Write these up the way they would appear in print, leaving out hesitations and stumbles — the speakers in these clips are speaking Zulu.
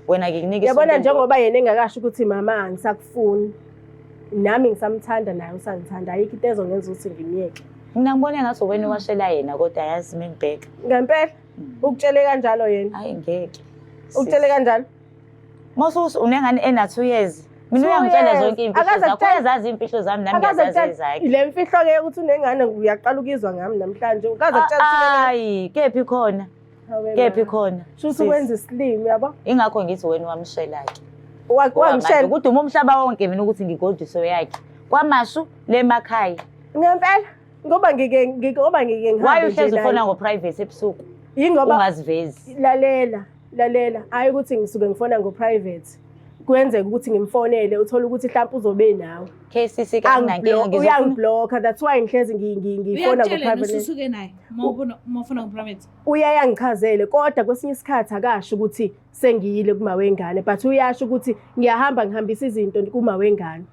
Wena ngikunika Yabona njengoba yena engakasho ukuthi mama angisakufuni. Nami ngisamthanda naye usangithanda. Ayikho into ezongenza ukuthi ngimyeke. Mina ngibona ngathi wena washela yena kodwa yazi mengibheka. Ngempela ukutshele kanjalo yena. Hayi ngeke. Ukutshele kanjalo. Mose unengane ena 2 years. Mina uyangitshela zonke iy'mfihlo zakho, uyazazi iy'mfihlo zami nami ngiyazazi ezakhe. Le mfihlo-ke yokuthi unengane uyaqala ukuyizwa ngami namhlanje. Ukaze kutshela ukuthi unengane. Hayi, kephi khona? Kephi khona? Shuthi ukwenza isilimi yabo. Ingakho ngithi wena wamshela-ke. Wangishela. Kuduma umhlaba wonke mina ukuthi ngigoduso yakhe. KwaMashu le makhaya. Ngempela ngoba ngike ngoba ngike ngihambe. Why uhlezi ufona ngo-private ebusuku? Yingoba ungazivezi. Lalela. Lalela, hhayi ukuthi ngisuke ngifona ngo-private. Kuyenzeka ukuthi ngimfonele uthole ukuthi mhlawumpe uzobe nawe. KCC kanginankinga ngizofuna Uyangiblocka, that's why ngihlezi ngifona Uyakutshela ngo-private. ususuke naye uma ufuna ngo-private. Uyaye angichazele kodwa kwesinye isikhathi akasho ukuthi sengiyile kuma wengane but uyasho ukuthi ngiyahamba ngihambisa izinto kuma wengane.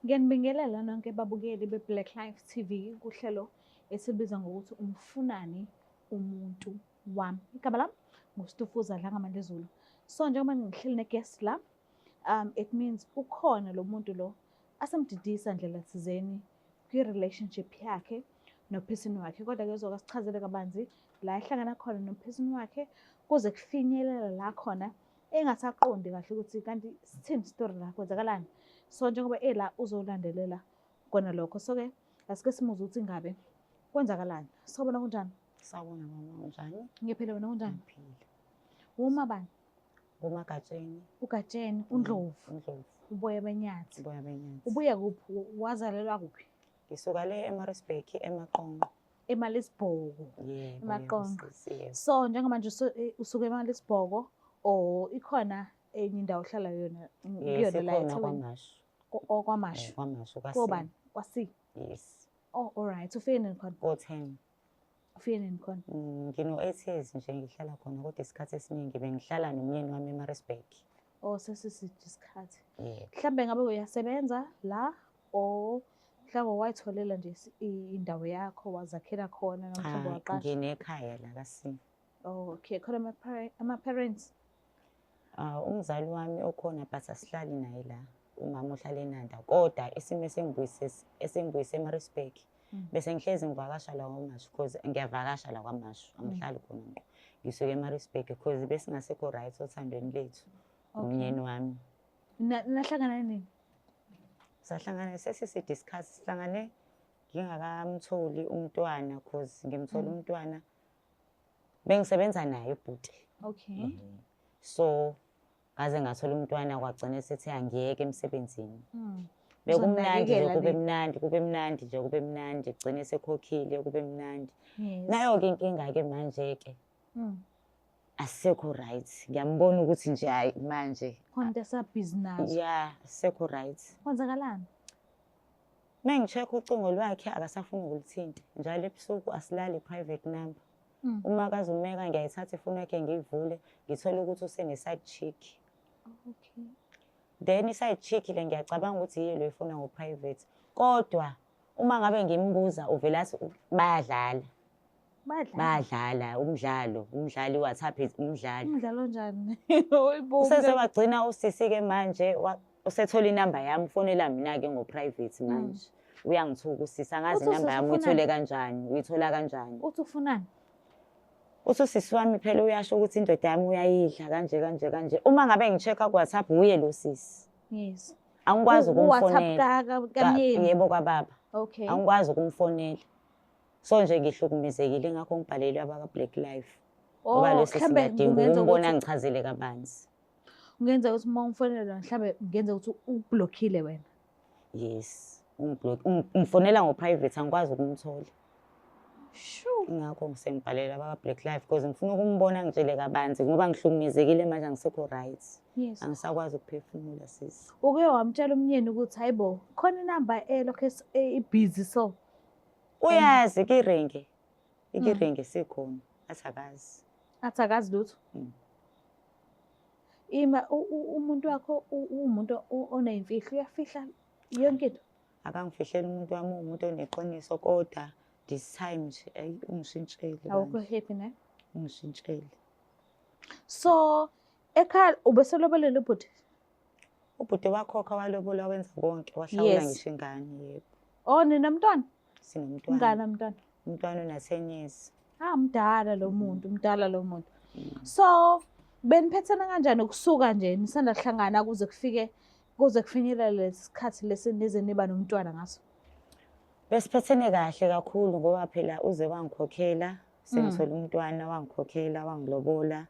Ngiyanibingelela nonke babukeli be-Black Life TV kuhlelo esibiza ngokuthi umfunani umuntu wami. Igama lami nguStufuza Dlangamandlezulu. So njengoba ngihleli ne-guest la, it means ukhona lo muntu lo asemdidisa ndlela thizeni kwi-relationship yakhe nophesini wakhe. Kodwa-ke uzoke asichazele kabanzi la ehlangana khona nophesini wakhe kuze kufinyelela la khona engasaqondi kahle ukuthi kanti sithini story la kwenzakalani. So njengoba ela uzolandelela kona lokho. So-ke asike simuze ukuthi ngabe kwenzakalani. Sawubona kunjani? Sawubona mama unjani? Ngiphila wena kunjani? Ngiphila. Uma bani? NguMagatsheni. UGatsheni, uNdlovu. UNdlovu. Uboya benyathi. Uboya benyathi. Ubuya kuphi? Wazalelwa kuphi? Ngisuka le eMaritzburg eMaqonqo. eMalisbhoko. Yebo. EMaqonqo. Yebo. So njengamanje usuke eMalisbhoko or ikhona enye indawo ohlala yona kuyona la eThekwini? KwaMashu. KwaMashu. KwaMashu kwasi. Kobani? Kwasi. Yes. Oh, all right. Ufike nini khona? Ko-10. Ufike nini khona? Ngino-8 years nje ngihlala khona kodwa isikhathi esiningi bengihlala nomyeni wami eMaritzburg. Oh, sesiside isikhathi. Yebo. Mhlambe ngabe uyasebenza la or mhlawumbe wayitholela nje indawo yakho wazakhela khona noma mhlawumbe waqasha? Nginekhaya la kasi. Oh, okay. Khona ama-parents? Umzali wami okhona but asihlali naye la. Umama uhlala eNanda kodwa isimo esengibuyise eMaritzburg. Bese ngihlezi ngivakasha la kwaMashu because ngiyavakasha la kwaMashu, angihlali khona ngqo. Ngisuke eMaritzburg because besingasekho right othandweni lethu nomyeni wami. Nahlangana nini? Sahlangana sesiside isikhathi, sihlangane ngingakamtholi umntwana because ngimthola umntwana bengisebenza naye ubhuti. Okay. So ngaze ngathola umntwana kwagcina sethi angiyeke emsebenzini. Bekumnandi nje kube mnandi, kube mnandi nje kube mnandi, gcine sekhokhile kube mnandi. Nayo ke inkinga ke manje ke. Asisekho right. Ngiyambona ukuthi nje hayi manje. Khona into esabhizi nazo. Yeah, asisekho right. Kwenzakalani? Mengi-check ucingo lwakhe akasafuni ukulithinta. Njalo ebusuku asilali private number. Uma kazumeka ngiyayithatha ifoni yakhe ngiyivule, ngithole ukuthi usene-side chick. Okay. Then i-side chick le ngiyacabanga ukuthi yiyo le ifuna ngo-private. Kodwa uma ngabe ngimbuza uvela athi bayadlala. Bayadlala umdlalo, umdlali WhatsApp umdlalo. Umdlalo onjani? Usese wagcina usisi-ke manje usethola inamba yami, ufonela mina-ke ngo-private manje. Uyangithuka usisi, angazi inamba yami uyithole kanjani, uyithola kanjani. Uthi ufunani? Uthi usisi wami phela uyasho ukuthi indoda yami uyayidla kanje kanje kanje. Uma ngabe ngi-check-a ku-WhatsApp uye lo sisi. Yes. Angikwazi ukumfonela. Kamyeni. Yebo kwababa. Okay. Angikwazi ukumfonela. So nje ngihlukumezekile ngakho ngibhalelwe abaka-Black Life. Ngoba lo sisi ngiyadinga ukumbona ngichazele kabanzi. Kungenzeka ukuthi uma umfonela mhlambe kungenzeka ukuthi ukublockile wena. Yes, ungiblock. Ngifonela ngo-private angikwazi ukumthola. Sure. Ingakho ngisengibhalela abaka-Black Life because ngifuna ukumbona ngitshele kabanzi ngoba ngihlukumezekile manje angisekho right. Yes. Angisakwazi ukuphefumula sisi. Uke wamtshela umnyeni ukuthi hayibo khona inamba elokhu ibhizi so. Uyazi ikiringi. Ikiringi sikhona athi akazi. Athi akazi lutho. Ima umuntu wakho uwumuntu oneyimfihlo, uyafihla yonke into. Akangifihleli umuntu wami, uwumuntu oneqiniso kodwa this time nje ayi ungishintshele Awukho bandla, happy ne? ungishintshele. So ekhaya ubeselobolile ubhuti? Ubhuti wakhokha walobola wenza konke, wahlawula ngisho ingane, yebo. Oh, ninomntwana? Sinomntwana. Mngani umntwana? Umntwana una-10 years. Ah, mdala lo muntu, mdala lo muntu. So beniphethene kanjani ukusuka nje nisanda kuhlangana kuze kufike kuze kufinyelele lesikhathi lesi nize niba nomntwana ngaso? Besiphethene kahle kakhulu ngoba phela uze wangikhokhela, sengithola umntwana wangikhokhela, wangilobola.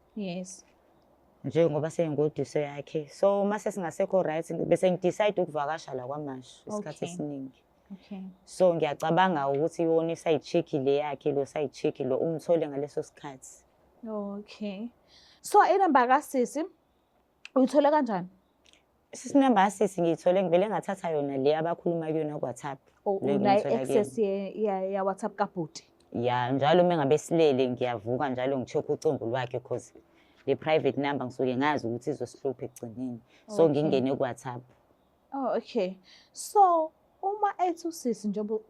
Njengoba seyingodiso yakhe. So mase singasekho right bese ngidecide ukuvakasha la KwaMashu isikhathi esiningi. So ngiyacabanga ukuthi iwona i-side chick le yakhe lo side chick lo umthole ngaleso sikhathi. Okay. So inamba kasisi uyithole kanjani? Sisi namba kasisi ngiyithole ngivele ngathatha yona le abakhuluma kuyona ku-WhatsApp. Le Unayo ngiyithola access kuyena. ya WhatsApp kabhuti? Ya, njalo uma ngabe silele ngiyavuka njalo ngi-check ucingo lwakhe because le private number ngisuke ngazi ukuthi izosihlupha ekugcineni. So ngingene ku-WhatsApp. Oh, okay. So uma ethi usisi njengoba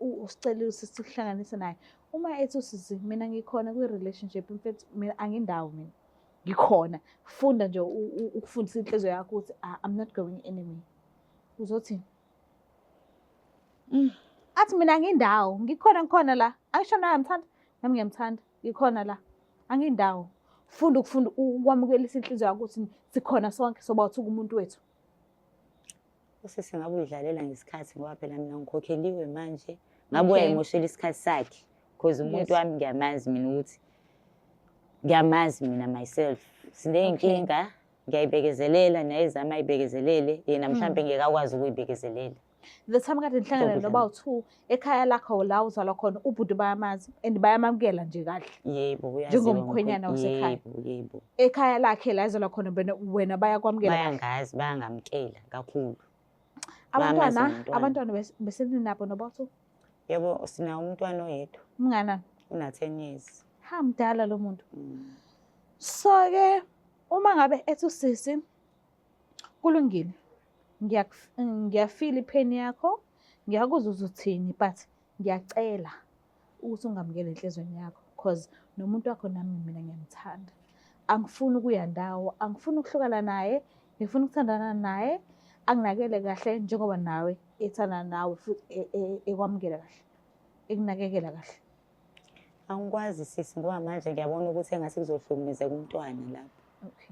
usicelile usisi sikuhlanganise naye, uma ethi usisi mina ngikhona kwi-relationship, in fact mina angindawo mina ngikhona, funda nje ukufundisa inhliziyo yakho ukuthi I'm not going anywhere, uzothini? Athi mina angindawo, ngikhona, ngikhona la, angisho naye ngiyamthanda, nami ngiyamthanda, ngikhona la, angindawo. Funda ukufunda ukwamukelisa inhliziyo yakho ukuthi sikhona sonke, soba uthuka umuntu wethu. Usisi ngabe uyidlalela ngesikhathi ngoba phela mina ngikhokheliwe manje, ngabe uyayimoshela isikhathi sakhe because umuntu wami ngiyamazi mina ukuthi ngiyamazi mina myself. Sineyinkinga, ngiyayibekezelela naye ezama ayibekezelele, yena mhlambe ngeke akwazi ukuyibekezelela. The time kade nihlangana Ngizokudla. noba u-2 ekhaya lakho la uzalwa khona, ubhuti bayamazi and bayamamukela nje kahle. Yebo, uyaziwa Njengomkhwenyana wasekhaya. Yebo, yebo. Ekhaya lakhe la ezalwa khona wena bayakwamukela kahle. Bayangazi, bayangamukela kakhulu. Bayamazi nomntwana. Abantwana beseninabo noba u-2? Yebo, sinawo umntwana oyedwa. Umnganani? Una 10 years. Ha, mdala lo muntu. So-ke uma ngabe ethi usisi kulungile, ngiyafeel ipain yakho, ngiyakuzwa uzothini, but ngiyacela ukuthi ungamukele enhliziyweni yakho because nomuntu wakho nami mina ngiyamthanda. Angifuni ukuya ndawo, angifuni ukuhlukana naye, ngifuna ukuthandana naye, anginakele kahle njengoba nawe ethandana nawe futhi ekwamukela kahle, ekunakekela kahle. Angikwazi sisi ngoba manje ngiyabona ukuthi engathi kuzohlukumezeka umntwana lapho.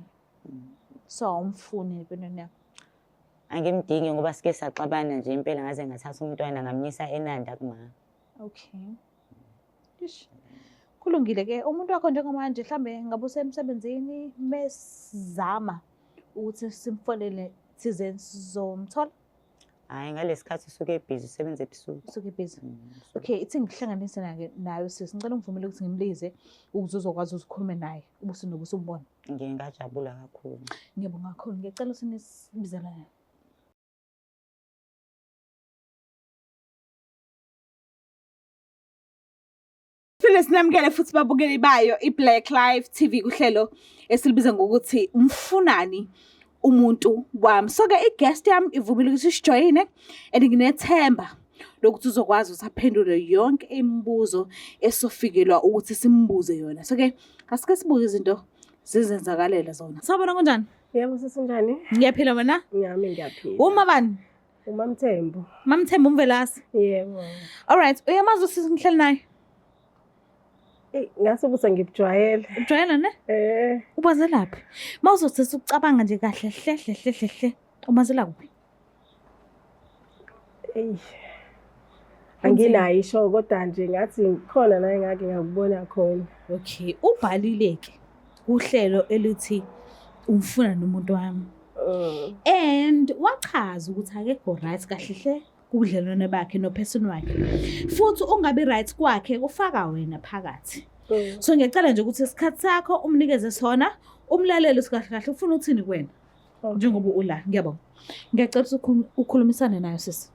So awumfuni empilweni yakho? Angimdingi ngoba sike saxabana nje impela ngaze ngathatha umntwana ngamyisa eNanda kuma. Ish. Kulungile ke umuntu wakho njengamanje mhlambe ngabe usemsebenzini mesizama ukuthi simfonele thizeni sizomthola? Hayi, ngalesikhathi usuke ebhizi, usebenza ebusuku. Usuke ebhizi. Okay, ithi ngihlanganise naye sisi. Ngicela ungivumele ukuthi ngimlize ukuze uzokwazi ukuthi ukhulume naye ubuso nobuso umbone. Ngingajabula kakhulu. Ngiyabonga kakhulu. Ngiyacela ukuthi nisibizele. Siphinde sinamukele futhi babukeli bayo iBlack Life TV kuhlelo esilibiza ngokuthi umfunani umuntu wami. So ke i-guest yami ivumile ukuthi sijoyine and nginethemba lokuthi uzokwazi ukuthi aphendule yonke imibuzo esofikelwa ukuthi simbuze yona. So ke asike sibuke izinto zizenzakalela zona. Sawubona, kunjani? Yebo, sesinjani? Ngiyaphila wena? Ngiyami ngiyaphila. Uma bani? UMamthembu. MaMthembu uMvelase. Yebo. All right, uyamazi usisi ngihleli naye? Ey, ngase ukuthi ngikujwayele. Ujwayele ne? Ubazelaphi? Mawuzothi ucabanga nje kahle hle hle hle hle hle. Umazela kuphi? Ey. Anginayo isho kodwa nje ngathi ngikhona la engake ngakubona khona. Okay, ubhalile ke uhlelo elithi umfuna nomuntu wami. And wachaza ukuthi akekho right kahle hle kubudlelwane bakhe no-person wakhe. Futhi ungabi right kwakhe kufaka wena phakathi. So ngiyacela nje ukuthi isikhathi sakho umnikeze sona, umlalele ukuthi kahle kahle ufuna uthini kuwena. Njengoba ula, ngiyabonga. Ngiyacela ukuthi ukhulumisane nayo sisi.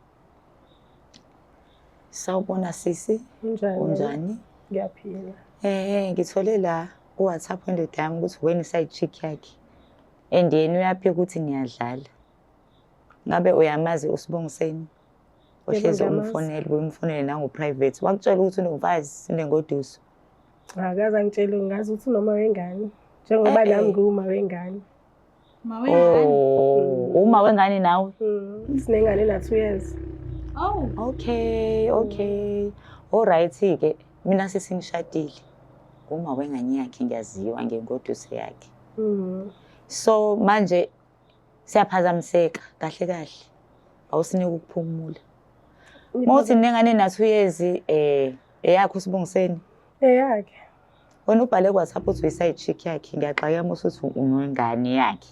Sawubona sisi. Unjani? Unjani? Ngiyaphila. Ngithole la ku WhatsApp indoda yami ukuthi wena side chick yakhe. And yena uyaphika ukuthi niyadlala. Ngabe uyamazi uSibongiseni? Ohlezi ngiyamazi. umfonele, uyumfonele nango-private. Wakutshela ukuthi unomfazi, unengoduso. Akaze angitshele, ngazi ukuthi unoma wengane. Njengoba Eh, eh. nami ngiwuma wengane. Mawengane. Oh, uma wengane nawe? Sinengane na-2 years. Oh. Okay, okay. Alright-ke, mina sesingishadile. Uma wengane yakhe ngiyaziwa ngengoduso yakhe. So manje siyaphazamiseka kahle kahle. Awusinike ukuphumula. Mawuthi nengane na-2 years eyakho uSibongiseni. Eyakhe. Wena ubhale ku-WhatsApp uthi uyi-side chick yakhe, ngiyaxakeka uma usuthi unengane yakhe.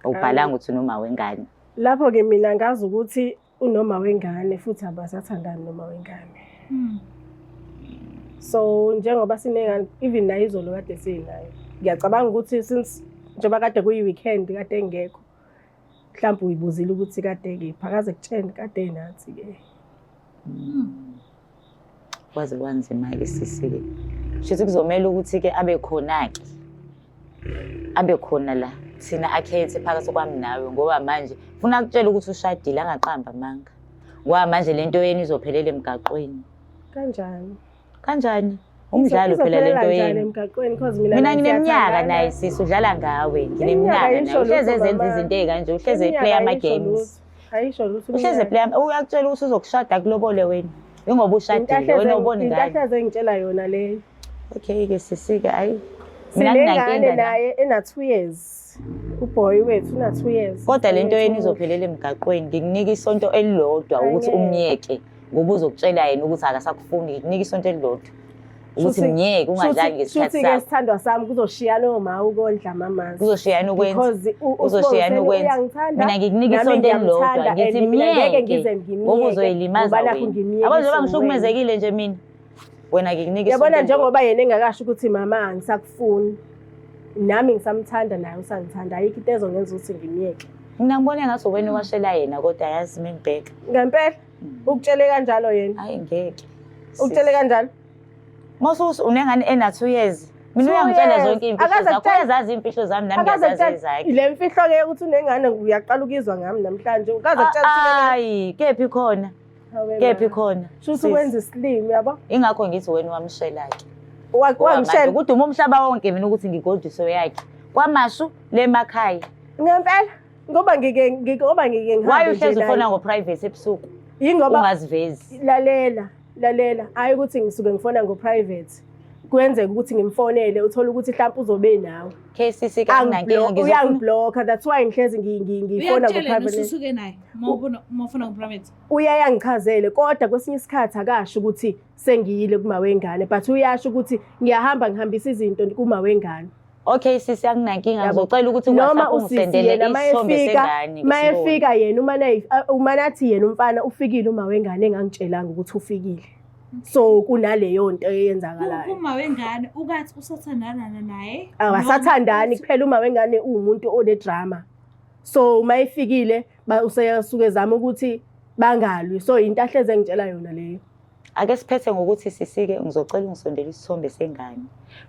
Awubhalanga ukuthi unoma wengane. Lapho-ke mina ngazi ukuthi unoma wengane futhi abasathandani noma wengane. So njengoba sinengane, even nayo izolo kade sinayo. Ngiyacabanga ukuthi since njengoba kade kuyi-weekend kade engekho, mhlawumbe uyibuzile ukuthi kade kephi, akaze kutshene kade nathi-ke. Kwaze kwanzima-ke sisi-ke. Shuthi kuzomele ukuthi-ke abe khona-ke. Abe khona la. Thina akhethe phakathi kwami nawe ngoba manje funa akutshele ukuthi ushadile angaqamba amanga. Ngoba manje lento yenu izophelela emgaqweni. Kanjani? Kanjani? Umdlalo phela Izophelela lento kanjani yenu. emgaqweni cause mina Mina naye ngineminyaka siyathandana. naye sisi udlala ngawe. Iminyaka Ngineminyaka naye. ayisho Uhleze lutho, ezenza mama. izinto ey'kanje, uhleze Iminyaka eplay ayisho ama-games. lutho. Ayisho lutho Uhleze iminyaka. eplay uyakutshela ukuthi uzokushada kulobole wena. Ingoba ushadile wena ubona Into ingane. ahleze engitshela yona leyo. Okay-ke sisi-ke ayi. Mina Sinengane nginankinga na. naye ena-2 years. Uboy wethu una-2 years. Kodwa lento yenu Wethu. izophelela emgaqweni. Ngikunika isonto elilodwa ukuthi Angeke. umyeke ngoba uzokutshela yena ukuthi akasakufuni. Ngikunika isonto elilodwa ukuthi myeke ungadlali ngesikhathi Shuthi-ke sakho. sithandwa sami kuzoshiyana oma ukondla mamazi. Kuzoshiyana ukwenza. Because Uzoshiyana uSibongiseni ukwenza. uyangithanda, Mina ngikunika nami isonto elilodwa ngiyamthanda, ngithi and mina ngeke myeke ngize ngimyeke ngoba uzoyilimaza ngoba nakhu wena. ngimyekisa Yabo njengoba uwena. ngihlukumezekile nje mina. Wena ngikunika isonto Yabona elilodwa. njengoba yena engakasho ukuthi mama angisakufuni. Nami ngisamthanda naye usangithanda. Ayikho into ezongenza ukuthi ngimyeke. Mina ngibona ngathi wena owashela yena kodwa yazi mengibheka. Ngempela ukutshele kanjalo yena. Hayi ngeke. Ukutshele kanjalo. Mawusuthi unengane ena-2 years. Mina Two uyangitshela years. zonke iy'mfihlo Akaze zakho. akutshele. Uyazazi iy'mfihlo zami nami Akaze ngiyazazi akutshele. ezakhe. Le mfihlo-ke yokuthi unengane uyaqala ukuyizwa ngami namhlanje. Ukaze akutshela ukuthi unengane. Hayi, kephi khona? Hawe Kephi ma. khona? Shuthi Sisi. ukwenza isilimi yabo. Ingakho ngithi wena wamshela-ke. Ngoba manje Wangishela. kuduma umhlaba wonke mina ukuthi ngigoduso yakhe. Kwamashu lemakhaya. Ngempela ngoba ngike Why ngihambe nje uhlezi naye. ufona ngo-private ebusuku? Yingoba Ungazivezi. lalela lalela hayi ukuthi ngisuke ngifona ngo-private. Kuyenzeka ukuthi ngimfonele uthole ukuthi mhlawumbe uzobe nawe. KCC kanginankinga ngizofuna Uyangiblocka that's why ngihlezi ngifona Uyakutshela yena ngo-private. ususuke naye uma ufuna ngo-private. Uyaye angichazele kodwa kwesinye isikhathi akasho ukuthi sengiyile kuma wengane but uyasho ukuthi ngiyahamba ngihambisa izinto kuma wengane. Okay sisi anginankinga Yabo. ngizocela ukuthi Noma ku-WhatsApp usisi ungisendele yena isithombe mayefika sengane ngisibone. mayefika yena uma nathi yena umfana ufikile uma wengane engangitshelanga ukuthi ufikile. So kunaleyo nto eyenzakalayo. Kuma wengane ukathi usathandana naye. Awasathandani kuphela uma wengane uwumuntu one-drama. So uma efikile usesuke ezama ukuthi bangalwi. So into ahleze engitshela yona leyo. Ake siphethe ngokuthi sisike ngizocela ungisondele isithombe sengane.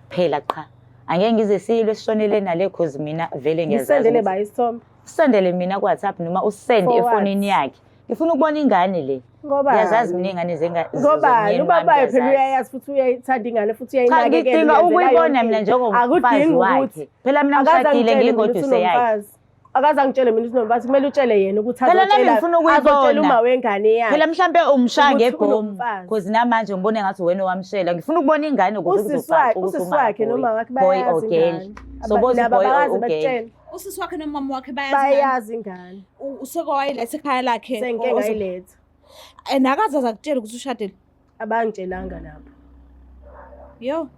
Phela qha. Angeke ngize silwe sishonele nale cause mina vele ngiyazazi. Ngisendele ukuthi- ba isithombe. Usendele mina ku-WhatsApp noma usende For what? efonini yakhe. Ngifuna ukubona ingane le. Ngoba Ngiyazazi mina iy'ngane Ngoba ubabayo phela uyayazi futhi uyayithanda ingane futhi Cha uyayinakekela. ngidinga uyenzela ukuyibona yonke mina into. njengomfazi Akudingi wakhe. ukuthi- Phela mina Akaze ngishadile angitshele mina ukuthi ngingoduse yakhe. unomfazi. Akaze angitshele mina ukuthi unomfazi, kumele utshele yena ukuthi Phela nami ngifuna ukuyibona. azotshela uma wengane yakhe. Phela mhlambe umshaya Ukuthi ngebhomu unomfazi. cause namanje ngibone ngathi wena owamshela. Ngifuna ukubona ingane ukuze Usisi kuzocaca wakhe, ukuthi usisi wakhe uma noma wakhe boy or bayazi girl. ingane. So both Nabo boy or abakaze girl. bakutshele. Usisi wakhe nomama wakhe bayazi ingane. Bayazi ingane. Usuke wayiletha ekhaya lakhe. Sengike ngayiletha. And akaze akutshele ukuthi ushadile. Abangitshelanga nabo. Yo,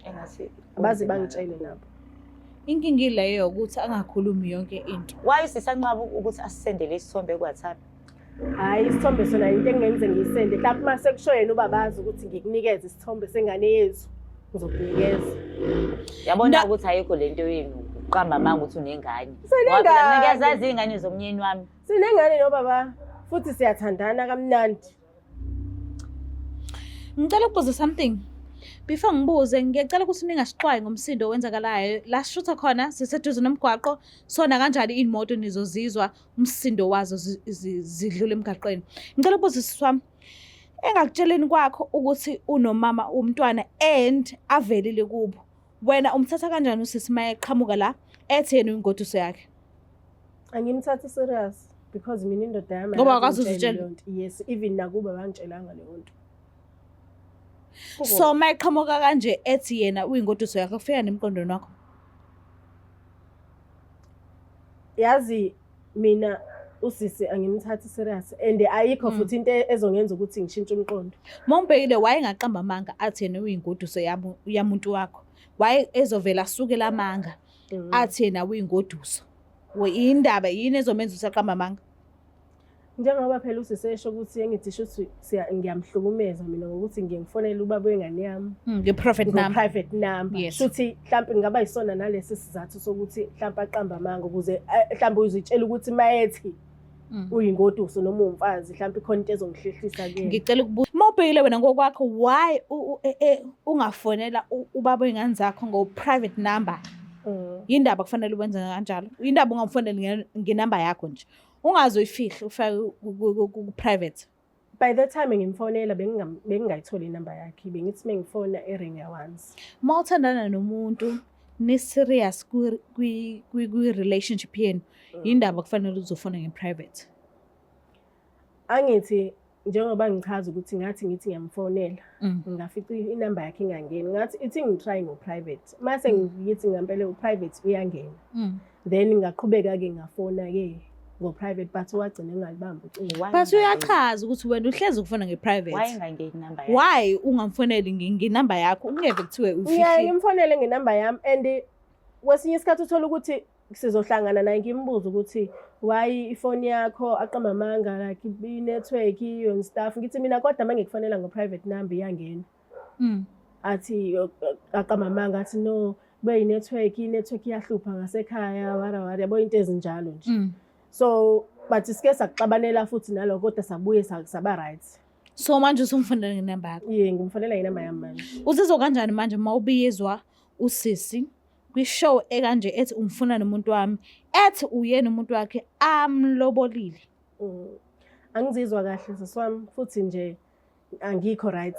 Engathi Abaze bangitshele nabo. inkinga ileyo ukuthi angakhulumi yonke into. Why sisanqaba ukuthi asisendele isithombe ku-WhatsApp? Hhayi isithombe sona into engingenze ngiyisende. Mhlawumbe uma sekusho yena ubabazi ukuthi ngikunikeze isithombe sengane yethu, ngizokunikeza. Yabona ukuthi ayikho lento yenu uqamba amanga ukuthi unengane. Sinengane. Ngoba phela mina ngiyazazi iy'ngane zomnyeni wami. Sinengane nobaba futhi siyathandana kamnandi. Ngicela ukubuza something. Before ngibuze, ngiyacela ukuthi ningasixwayi ngomsindo owenzakalayo. La sishutha khona siseduze nomgwaqo, sona kanjani iy'moto nizozizwa umsindo wazo zidlula emgaqweni. Ngicela ukubuza sisi wami, engakutsheleni kwakho ukuthi unomama womntwana and avelile kubo, wena umthatha kanjani usisi uma eqhamuka la ethi yena uyingoduso yakhe? Angimthathi serious because mina indoda yami Ngoba akaze akaze ingitshele uzitshele. leyo nto. Yes, even nakuba bangitshelanga leyo nto. Kubo. So uma eqhamuka kanje ethi yena uyingoduso yakhe, kufika nemqondweni wakho? Yazi mina usisi angimthathi serious and ayikho futhi into ezongenza ukuthi ngishintshe umqondo. Uma umbhekile wayengaqamba amanga athi yena uyingoduso yamuntu wakho. Waye ezovela asukela amanga athi yena uyingoduso. Indaba yini ezomenza ukuthi aqambe amanga? Njengoba phela usisi esho ukuthi engithi shuthi ngiyamhlukumeza mina ngokuthi ngiye ngifonele ubaba wengane yami. Nge-private number. Nge-private number. Yes. Shuthi mhlampe ngingaba yisona nalesi sizathu sokuthi mhlampe aqambe amanga ukuze mhlampe uzitshela ukuthi mayethi uyingoduso noma uwumfazi mhlampe ikhona into ezongihlehlisa kuyena. Ngicela ukubuza, uma ubhekile wena ngokwakho why ungafonela ubaba wey'ngane zakho ngo-private number? Yindaba kufanele wenze kanjalo? Yindaba ungamfoneli ngenamba yakho nje? Ungaze uyifihle ufake ku-private. By the time ngimfonela bengingayitholi inamba yakhe, bengithi mengifona eringa once. Uma uthandana nomuntu ni-serious kwi-relationship yenu, yindaba kufanele uzofona nge-private? Angithi njengoba ngichaza ukuthi ngathi ngithi ngiyamfonela, ngafica inamba yakhe ingangeni, ngathi ithi ngitry ngo-private, mase ngithi ngempela u-private uyangena. Then ngaqhubeka-ke ngafona-ke ngo-private, but wagcina engalibambi ucingo. Why But ungangeni? uyachaza ukuthi wena uhlezi ukufona nge-private. Why ingangeni inamba yakhe? Why ungamfoneli ngenamba yakho ungeve kuthiwe Ngiyaye ufihlile? ngimfonele ngenamba yami and kwesinye isikhathi uthola ukuthi sizohlangana naye ngimbuze ukuthi why ifoni yakho aqamba amanga like i-network and stuff. Ngithi mina kodwa uma ngikufonela ngo-private number iyangena. Athi aqamba amanga athi no kube yi-network, i-network iyahlupha ngasekhaya wara wara, yabo into ezinjalo nje. So but sike sakuxabanela futhi nalokho kodwa sabuye saba right. So manje usumfonela ngenamba yakho? Yebo, ngimfonela ngenamba yami manje. Uzizwa kanjani manje uma ubizwa usisi kwi-show ekanje ethi ungifuna nomuntu wami, ethi uyena umuntu wakhe amlobolile? Angizizwa kahle sisi wami, futhi nje angikho right.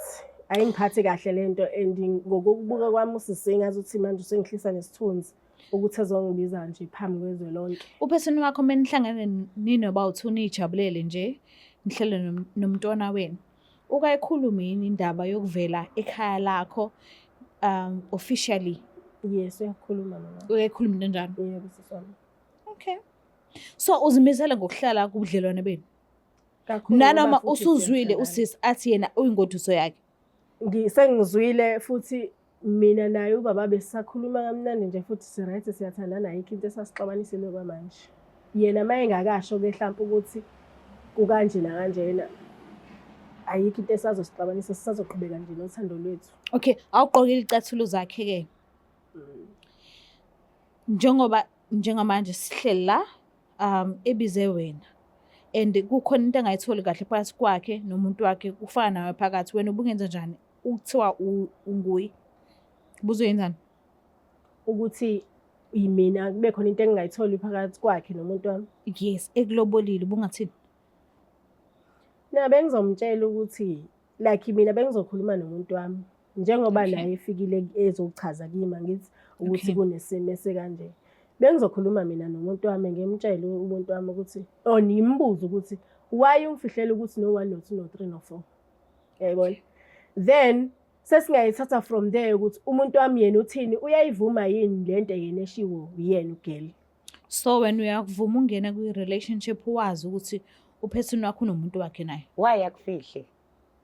Ayingiphathi kahle lento and ngokubuka kwami usisi ngazuthi manje usengihlisa nesithunzi ukuthi ezongibiza nje phambi kwezwe lonke. Upheseni wakho menihlangene ninoba uthi nijabulele nje nihlele nomntwana wenu, ukayikhulumi yini indaba yokuvela ekhaya lakho officially? Yes, uyakhuluma mama. Uyayikhuluma into enjalo? Yebo sisi wami. Okay. So uzimisele ngokuhlala kubudlelwane benu? Kakhulu Nanoma ngoba futhi usuzwile siyathandana. usisi athi yena uyingoduso yakhe? Sengizwile futhi mina naye ubaba besisakhuluma kamnandi nje futhi si-right siyathandana, ayikho into esasixabanisile kwamanje. Yena uma engakasho-ke hlampe ukuthi kukanje nakanjena, ayikho into esazosixabanisa, sisazoqhubeka nje nothando lwethu. Okay, awugqokile iy'cathulo zakhe-ke. Njengoba njengamanje sihleli la, ebize wena and kukhona into angayitholi kahle phakathi kwakhe nomuntu wakhe, kufana nawe phakathi, wena ubungenza njani ukuthiwa unguye? Ubuzoyenzani? Ukuthi mina kube khona into engingayitholi phakathi kwakhe nomuntu wami. Yes, ekulobolile ubungathini? Mina bengizomtshela ukuthi like mina bengizokhuluma nomuntu wami njengoba naye efikile ezochaza kimi angithi ukuthi kunesimo esikanje. Bengizokhuluma mina nomuntu wami ngimtshele umuntu wami ukuthi or ngimbuze ukuthi why ungifihlela ukuthi no 1 no 2 no 3 no 4. Uyayibona? Then sesingayithatha from there ukuthi umuntu wami yena uthini, uyayivuma yini lento yena eshiwo uyena ugirl. So wena uyakuvuma ungena kwi-relationship wazi ukuthi uphethini wakho unomuntu wakhe naye? Why akufihle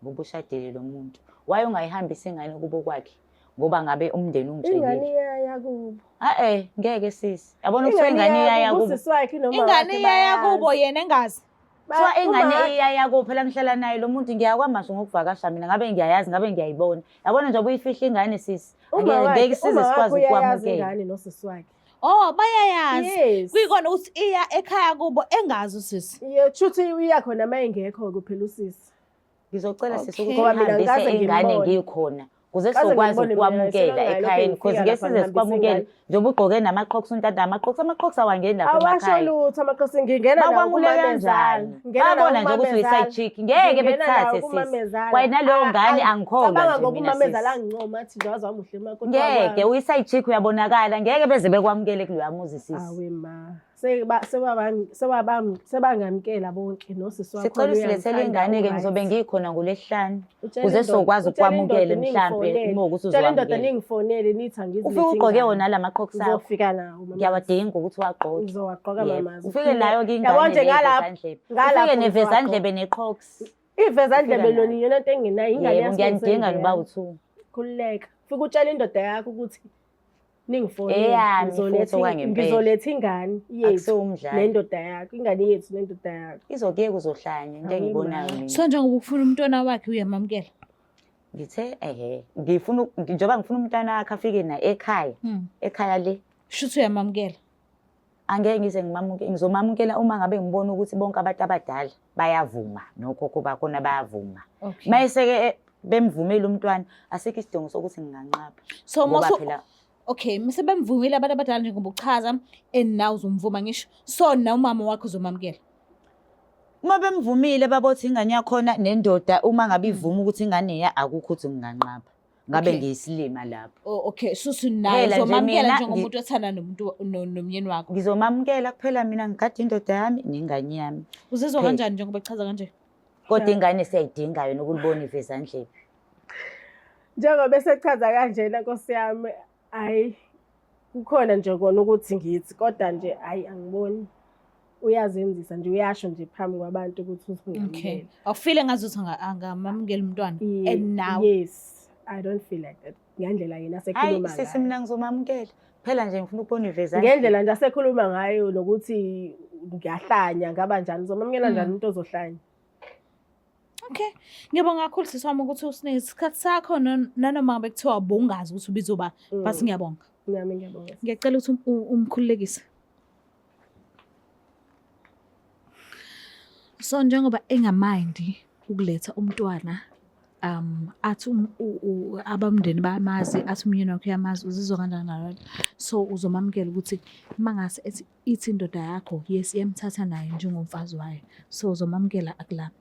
ngoba ushadile lo muntu? Why ungayihambisi ingane kubo kwakhe? Ngoba ngabe umndeni ungitshelile. Ingane iyaya kubo. Ah ngeke sisi. Yabona ukuthi ingane iyaya kubo. Usisi wakhe noma Ingane iyaya kubo yena engazi. Kuthiwa ingane iyaya kubo, phela ngihlala naye lo muntu ngiyakwamazwi ngokuvakasha mina, ngabe ngiyayazi, ngabe ngiyayibona. Yabona nje ubuyifihla ingane sisi. Ngeke size sikwazi ukwamukela. Ingane nosisi wakhe. Oh, bayayazi. Yes. Kuyikona ukuthi iya ekhaya kubo engazi usisi. Yebo, shuthi uya khona uma engekho kuphela usisi. Ngizocela sisi ukuthi Ngoba mina ngihambise ngikaze ingane ngimbone. ngikhona. Kuze Kaze sizokwazi ngibone mina, ukwamukela selongayo ekhayeni lokhu because ngifika ngeke lapha size ngihambisa sikwamukele ingane. njengoba ugqoke namaqhoks untanta amaqhoks amaqhoks awangeni lapha Awasho emakhaya. lutho amakhosi ngingena nawo Bakwamukela kumamezala. kanjani? Ngingena nawo Babona nje ukuthi kumamezala. uyi-side chick ngeke Ngingena nawo bekuthathe sisi. kumamezala. Kwayena leyo Ah, ngane ah, angikholwa Cabanga nje ngoba mina umamezala sisi. angincoma athi nje waze wamuhle umakoti Ngeke wakwami. uyi-side chick uyabonakala ngeke beze bekwamukele kuloya muzi sisi. Awe ma. Sebangamkela bonke nosisi wakho. Sicela usilethele ingane-ke ngizobe ngikhona ngolwesihlanu Utshela kuze indoda- sizokwazi utshela ukwamukela indoda mhlampe ningifonele. uma ukuthi Utshela indoda uzokwamukela. ningifonele nithi angizilethe Ufike ugqoke ingane. wona la maqhoks akho. Ngizofika nawo mama. Ngiyawadinga ukuthi uwagqoke. Ngizowagqoka Yebo. mama. Ufike nayo-ke Yabo ingane nje le ngalapho- vezandlebe. ngalapho Ufike ngizowagqoka. nevezandlebe neqhoks. Ivezandlebe Ufika lona nayo. iyona nto engenayo ingane Yebo ngiyanidinga noba u-two. Khululeka. Fika utshela indoda yakho ukuthi ningifonele. Eyami ngizoletha futhi okwangempela. Ngizoletha ingane yethu Akusiwumdlalo. nendoda yakho, ingane yethu nendoda yakho. Izokuyeka uzohlanya into Awu, engiyibonayo ma. mina. So njengoba ufuna umntwana wakhe uyamamukela. Ngithe ehe ngifuna njengoba ngifuna umntwana wakhe afike naye ekhaya. Ekhaya le. Shuthi uyamamukela. Angeke ngize ngimamukele ngizomamukela uma ngabe ngibona ukuthi bonke abantu abadala bayavuma nokhokho bakhona bayavuma. Okay. Mayeseke bemvumile umntwana asikho isidingo sokuthi nginganqaba. So Ngoba mosu phela okay, mase bemvumile abantu abadala njengoba uchaza and now uzomvuma ngisho. So na umama wakho uzomamukela. uma bemvumile babothi ingane yakhona nendoda uma ngabe ivuma ukuthi ingane ya akukho ukuthi nginganqaba. Ngabe Okay. ngiyisilima lapho. Oh, okay, susu naye Phela nje uzomamukela mina njengomuntu othanda nomuntu nomyeni wakho. Ngizomamukela kuphela mina ngigade indoda yami nengane yami. Uzizwa Phela. kanjani njengoba echaza kanje? Kodwa ingane siyayidinga yona ukulibona ivezandlebe. Njengoba esechaza kanjena Nkosi yami, hhayi kukhona nje kona ukuthi ngithi kodwa nje hhayi angiboni. Uyazenzisa nje uyasho nje phambi kwabantu ukuthi Okay. uzongamukela. Awufile ngazuthi angamamukela umntwana and now Yes, I don't feel like that. Ngendlela yena Hayi asekhuluma sisi ngayo. mina ngizomamukela. Phela nje ngifuna ukubona ivezandlebe. Ngendlela nje asekhuluma ngayo nokuthi ngiyahlanya ngaba njani uzomamukela njani umuntu ozohlanya. Okay. Ngiyabonga kakhulu sisi wami ukuthi usinike isikhathi sakho nanoma ngabe kuthiwa bowungazi ukuthi ubizoba but ngiyabonga. Nami ngiyabonga. Ngiyacela ukuthi umkhululekise. So njengoba engamindi ukuletha umntwana athi abamndeni bayamazi athi umyeni wakhe uyamazi uzizwa kanjani ngalokho. So uzomamukela ukuthi mangase ethi ithi indoda yakho yes iyamthatha naye njengomfazi wayo. So uzomamukela akulami.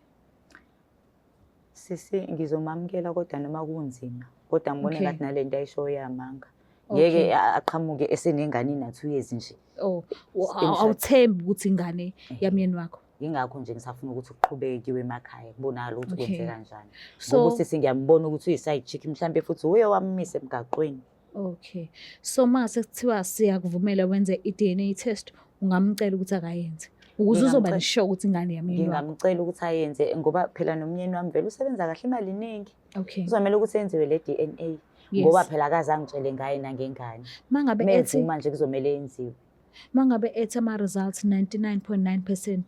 Sisi ngizomamukela kodwa noma kunzima. Kodwa ngibona Okay. ngathi nalento ayishoyo yamanga. Okay. Ngeke aqhamuke esenengane ina-2 years nje. Oh, Emshado. awuthembi ukuthi ingane yamyeni wakho. Yingakho nje ngisafuna ukuthi kuqhubeke kuyiwe emakhaya kubonakale ukuthi Okay. kwenzeka kanjani. So Ngoba usisi ngiyambona ukuthi uyi-side chick mhlampe futhi uye wammisa emgaqweni. okay. So mase kuthiwa siyakuvumela wenze i-DNA test ungamcela ukuthi akayenze ukuze uzoba Ngingamcela. sure ukuthi ingane yamyeni wakho. Ngingamcela ukuthi ayenze ngoba phela nomyeni wami vele usebenza kahle imali iningi. Okay. Kuzomele ukuthi yenziwe le DNA Yes. ngoba phela akaze angitshele ngaye nangengane. Mangabe ethi Mevuma nje kuzomele yenziwe. mangabe ethi ama results 99.9%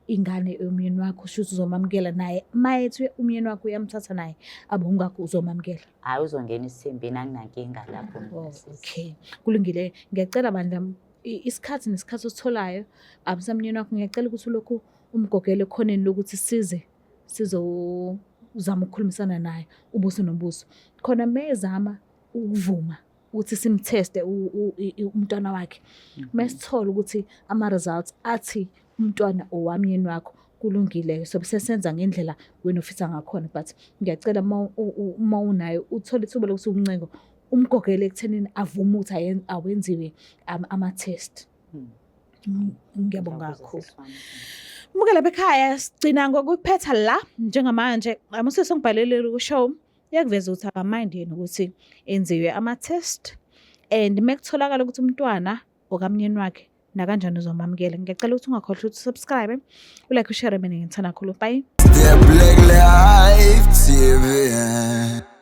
ingane yomyeni wakho shuthi uzomamukela naye. Mayethi umyeni wakho uyamthatha naye abongakho uzomamukela. Hhayi uzongena isithembeni anginankinga lapho mina Oh, sisi. okay. Kulungile. Ngiyacela bandla isikhathi nesikhathi ositholayo abusamnyeni wakho ngiyacela ukuthi ulokhu umgogele ekhoneni lokuthi size sizozama ukukhulumisana naye ubuso nobuso. Khona mezama ukuvuma ukuthi simtheste umntwana wakhe. Mesithola ukuthi ama results athi umntwana owamyeni wakho kulungile so bese senza ngendlela wena ofisa ngakhona but ngiyacela uma unayo uthole ithuba lokuthi umncengo umgogele ekuthenini avume ukuthi awenziwe ama-test. Ngiyabonga Ngiyakuzwa kakhulu. sisi wami. Mukela bekhaya sigcina ngokuphetha la njengamanje usisi ongibhalelile ku-show uyakuveza ukuthi akamind yena ukuthi enziwe ama-test and mekutholakala ukuthi umntwana okamnyeni wakhe nakanjani uzomamukela. Ngiyacela ukuthi ungakhohlwa ukuthi usubscribe, ulike, ushare mina ngithanda kakhulu. Bye. The Black Life TV.